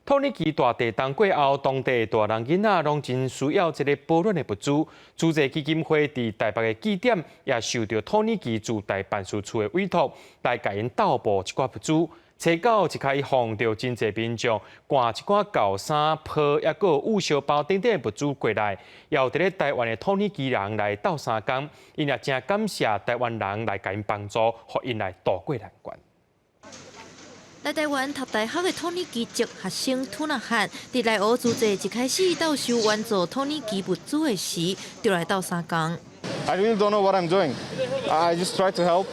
土耳其大地震過後，當地大人囡仔攏真需要這个保暖的物資。慈濟基金會佇台北的據點也受著土耳其駐台辦事處的委託，來共𪜶鬥募一寡物資。初九一開放著真濟民眾掛一寡舊衫、被，抑閣有捂燒包等等的物資過來，也有佇咧台灣的土耳其人來鬥相共，𪜶也誠感謝台灣人來共𪜶幫助，予𪜶來渡過難關。來台灣讀大學的土耳其籍學生土納漢，佇來學慈濟一開始鬥收援助土耳其物資的時，就來鬥相共。 I really don't know what I'm doing. I just try to help.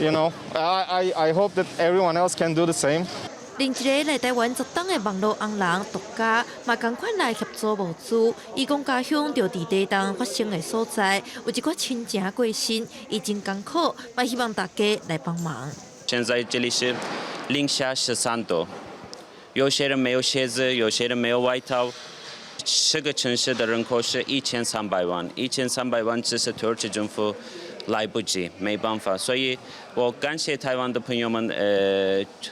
I hope that everyone else can do the same. 另一个來台灣10冬的網路紅人獨家，嘛仝款來協助募資。伊講家鄉就佇地震發生的所在，有一寡親情過身，伊真艱苦，嘛希望大家來幫忙。現在這裡是零下13度，有些人沒有鞋子，有些人沒有外套。這個城市的人口是一千三百萬，一千三百萬只是土耳其政府來不及，沒辦法，所以我感謝台灣的朋友們，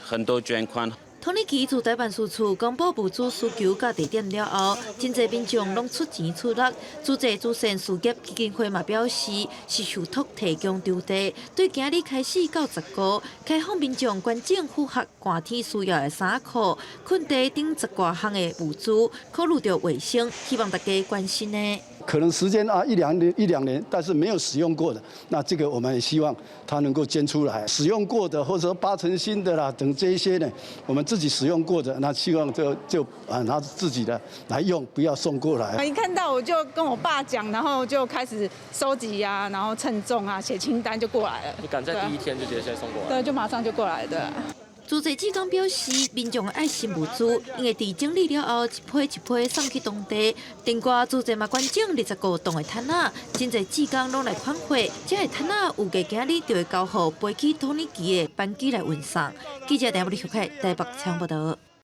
很多捐款。土耳其駐台辦事處公布物資需求佮地點了後，真濟民眾攏出錢出力。慈濟慈善事業基金會嘛表示，是受託提供場地，對今日開始到15，開放民眾捐贈符合寒天需要的衫褲、睏袋等十外項的物資，考慮著衛生，希望大家關心呢。可能時間啊一兩年一兩年，但是沒有使用過的，那這個我們也希望他能夠捐出來。使用過的或者說八成新的啦等這一些呢，我們自己使用過的，那希望就啊拿自己的來用，不要送過來。一看到我就跟我爸講，然後就開始收集啊，然後稱重啊，寫清單就過來了。你趕在第一天就直接先送過來？對，就馬上就過來，對。慈濟志工表示，民眾的愛心物資，𪜶會佇整理了後，一批一批送去當地。另外，慈濟嘛捐贈20個棟的毯仔，真濟志工攏來款貨，這个毯仔預計今日就會交予飛去土耳其的班機來運送。記者陳布里台北採訪報導。